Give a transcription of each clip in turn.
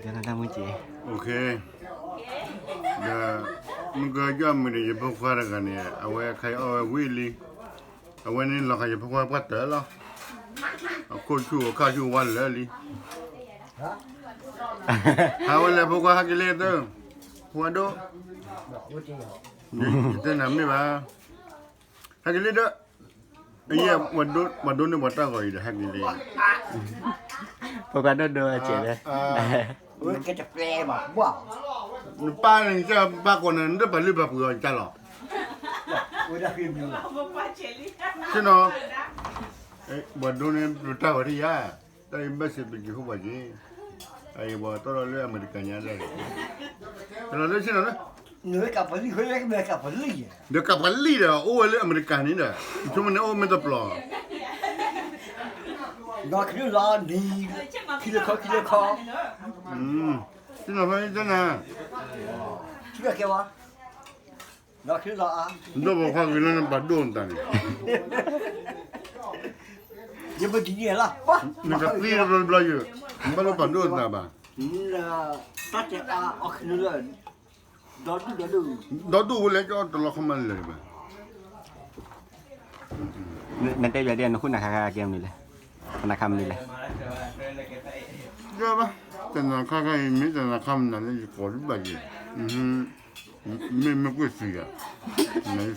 ဒီး မုၢ်ကယီၢ်မုၢ်န့ၣ် ယဖိခွါတဂၤန့ၣ် အဝဲခါအံၤအီၣ်ဝဲဝံၣ်လံ, အဝဲန့ၣ်လီၤဃာ်ယဖိခွါပှၢ်တၢၢ်လီၤ, အခိၣ်ဆူၣ်အခိၣ်ဆူၣ်ဝါလၢာ်လံ, ဟးဝဲလဲၤဖိခွါဟဲက့ၤလံတၢ်, ဖိခွါဒိၣ်, ယတဲနၤမ့ၢ်ဘၣ် ဟဲက့ၤလံဒီး, အယဲၢ် ပှၤဒိးန့ၢ်ပှၤတၢ်ဂီၤအံၤဒီးဟဲက့ၤလံ, ဖိခွါဒိၣ်ဒိၣ်အစဲးလဲၣ်, နပၢ်န့ၣ် နကဘၣ်ကိးနၤ နတပာ်လုၢ်ပာ်ပှ့ၤအီၤကလီၤ, ဆ့ၣ်နီၤ, ပှၤဒိးန့ၢ်ပတၢ်ဂီၤတယါ, တၢ်အံၤဘၣ်စံးပက့ၤဃိပှၤက့ၤ, အအံၤပှၤတီၢ်ထီၣ်လၢအမဲရကၤညါဒၣ်လဲာ်, လီၤလၢဆ့ၣ်နီၤလၢ ဒီးကးပှၤလံၢ်ဒီး အိၣ်ဝဲလၢအမဲရကၤန့ၣ်ဒီး ဆိကမိၣ်န့ၣ်အိၣ်မ့ၢ်တပျီၤ, ဒီးခံလၢလီၤနံၤ, ခံလၢခီ ခံလၢခီ, ဆ့ၣ်နီၤဖဲတနၤ, ဒီးခံလၢလီၤအါ, ဒီးပှၤခွါက့ၤလၢနပာ်ဒိၣ်နတၢ်န့ၣ်, ယပဒ်န့ၣ်လီၤ, နကသံတဘျီတဘျီယၤ, နဘၣ်လၢပာ်ဒိၣ်နတၢ်ဘၣ်, တၢ်တဲအါအီၣ်ခံလၢလီၤ ဒီဒူၣ်ဝဲလဲၣ်ကၠီတလီၤခီမးလၢာ်ဘၣ်, နတဲဘၣ်ဒ်နဃုနၤခါခါကဲမနုၤလဲၣ်, နခါမနုၤလဲၣ်, ယဘၣ်, တနၤခါခါအံၤ မ့ၢ်တနၤခါမနုၤလၢယကိးဒုဘၣ်ယဲ, မ့ၢ်မ့ၢ်ကွ့ၢ်စံးယၤ, နသံယၤ,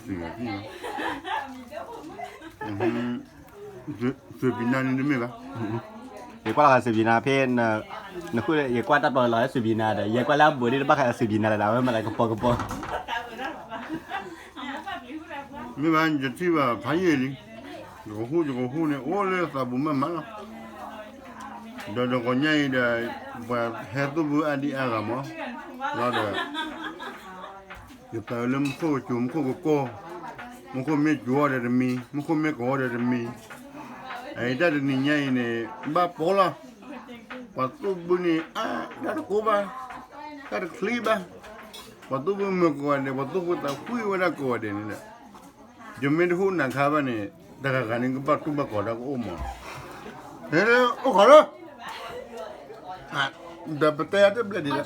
သုးပံၤနါန့ၣ်တမ့ၢ်ဘၣ်, ယကွၢ်လီၤဃာ်သုးပံၤနါဖဲ, နဃု, ယကွၢ်တၢ်ပျီလီၤလၢသုးပံၤနါဒီး ယကွၢ်လၢအဘူးဒ်တဘၣ်ဃးသုးပံၤနါလၢၤဒီး အဝဲမၤလၢကပီၤကပီၤ, မ့ၢ်ဘၣ် ယထံၣ်ဘၣ်ဖးယံာ်လံ, ယကဟူၣ်ယကဟူၣ်န့ၣ် အိၣ်လၢသးပူၤမးမးလီၤ, ဒီးဒီးကီၢ်ညါအံၤဒီး ပှၤဟဲသူၣ်ဘုအါဒံအါဂၤမး, လီၤဒီး ယပာ်လၢမူခိၣ်ကစူၤ မူခိၣ်ကကိၢ်, မူခိၣ်မ့ၢ်စူၤအီၤဒီးတမံၤ မူခိၣ်မ့ၢ်ကိၢ်အီၤဒီးတမံၤ, အအံၤတၢ်တနံၤညါအံၤန့ၣ် ဘၣ်ပိာ်လီၤ, ပှၤသူၣ်ဘုန့ၣ် အါ တၢ်တကိးဘၣ်, တၢ်တချံဘၣ်, ပှၤသူၣ်ဘုမုာ်ကိးဂၤဒဲး ပှၤသူၣ်ဘုသးဖှံဝဲဒၣ်ကိးဂၤဒဲးန့ၣ်ဒီး, ယမ့ၢ်တဟူးနၤခါဘၣ်န့ၣ် တဂၤဂၤန့ၣ်ကဘၣ်တူၢ်ဘၣ်ကီးတၢ်ကအိၣ်မး, ဟဲလၢအိၣ်ခိးလၢ ဒီးပတဲအတဘျဲၣ်ဒ်လဲၣ်, ပှ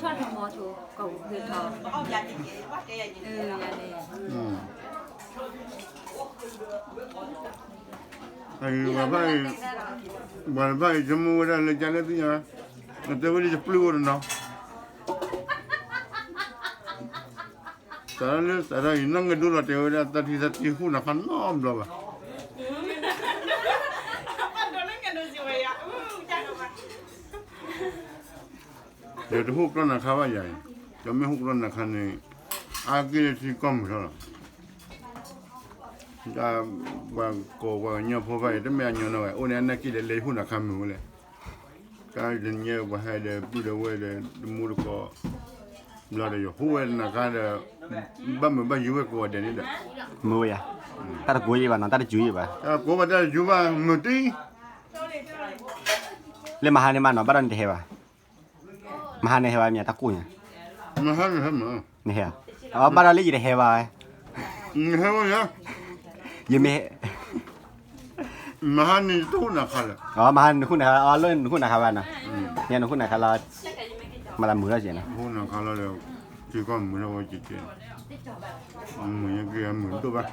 ၤတဖၣ်အံၤ ဆိကမိၣ်ဝဲဒၣ်လၢကလဲၣ်သ့ၣ်ညါ, နတဲဝဲဒၣ်ယပျုၢ်အိၣ်တနီၤ, စးထီၣ်လၢစးထီၣ်အံၤ နီၢ်ငဲၤဒိလီၤတဲဝဲဒၣ် တၢ်ထံၣ်တၢ်ထံၣ်ဟူးနၤခါနီတဘျီဘၣ် ဒီးတဟူးကျီၢ်နၤခါဘၣ်ယၤအံၤ, ဒီးမ့ၢ်ဟူးကျီၢ်နၤခါန့ၣ် အါက့ၢ်လၢထံကီၢ်မုၢ်ထီၣ်လီၤ, တၢ်ပှၤကိးပှၤကညီဖိဘၣ်အံၤ တမ့ၢ်အညီနီဝဲ အိၣ်န့ၣ်အနၢ်က့ၢ်ဒီး လဲၤဟူးနၤခါမုၢ်ဝဲလဲၣ်, တၢ်တနံၤညါပှၤဟဲဒီးပုၢ်ဒီးဝဲၢ်ဒီးတမူတကိး, ဘျီဒီးယဟူးဝဲနၤခါဒီး, ဘၣ်မုာ်ဘၣ်ယုာ်ဝဲကိးဂၤဒဲးန့ၣ်ဒီး, မုာ်ဝဲယၤ, တၢ်တကိးယံၤဘၣ်နီၤ တၢ်တစူၤယံၤဘၣ်, တၢ်တကိးဘၣ်တၢ်တစူၤဘၣ် မုာ်တံၢ် လၢမဟါန့ၣ်မးနီၤ ဘၣ်ဒီးနတဟဲဘၣ်, မဟါန့ၣ်ဟဲဘၣ်မ့ၢ်တၢ်ကိၢ်ညါ, မဟါန့ၣ်ဟဲမး, နဟဲ, အဘၣ်ဒီးလၢယတဟဲဘၣ်, နဟဲဝဲယၤ, ယမ့ၢ်ဟဲ, မဟါန့ၣ်တဟူးနၤခါလၢ, မဟါန့ၣ်နဟူးနၤခါလၢ အလၢနဟူးနၤခါဘၣ်နီၤ, ညါနဟူးနၤခါလၢ, မၤလၢမုာ်လီၤကဲနီၤ, ဟူးနၤခါလၢဒီး, ထံကီၢ်မုာ်လီၤဝဲကဲကဲ, မုာ်ညါက့ၤ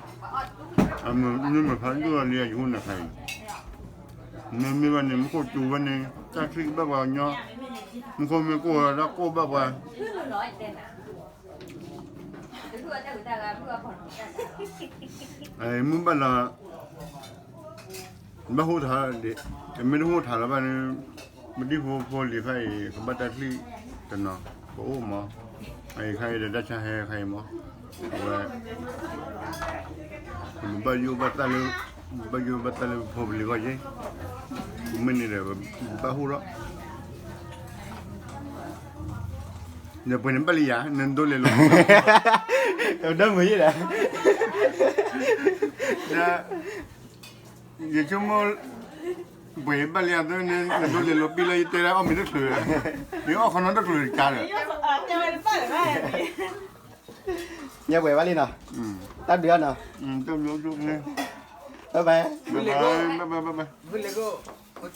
အမုာ်ဒိၣ်ဘၣ်, အမုာ်မုာ်ဖးဒိၣ်လံအယဟူးနၤခါအံၤ မ့မ့ၢ်ဘၣ်န့ၣ် မူခိၣ်စူၤဘၣ်န့ၣ် တၢ်ချံကဘၣ်ပှၤကညီ, မူခိၣ်မ့ၢ်ကိၢ်တၢ်ကိၢ်ဘၣ်ပှၤ, မုၢ်ဘၣ်လီၤ, ဘၣ်ဟူးထါ, မ့ၢ်တဟူးထါလၢၤဘၣ်န့ၣ်, ပဒံဖိဖိလံၤခါအံၤ ကဘၣ်တၢ်ချံတနီၤ ကအိၣ်မး, အအံၤခါအံၤဒီးတၢ်ဆါဟဲခါအံၤမး, အဝဲ ပဘၣ်ယိၣ်ဘၣ်သးလၢ, ပဘၣ်ယိၣ်ဘၣ်သးလၢပဖိပလံၤဂီၢ်က့, မ့ၢ်န့ၣ်ဒီး ပဘၣ်ဟူးထီၣ်, နပှ့ၤန့ၣ်ဘၣ်လံယၤ နဒိးလဲၤလိာ်, ဒီးမုာ်ယဲဒီး, ဒီး, ယဆိကမိၣ်, ပှ့ၤဘၣ်လံယၤသ့န့ၣ် နဒိးလဲၤလိာ်ပံလၢယတဲဒၣ်အီၣ်မ့ၤတချုး, ယအီၣ်ခီနီတချုးတကါဒီး ညါပှဲၤဘၣ်လံနီၤ, တၢ်ဘျုးအီၤနီၤ, တၢ်ဘျုး, bye bye, bye bye, bye bye, bye bye.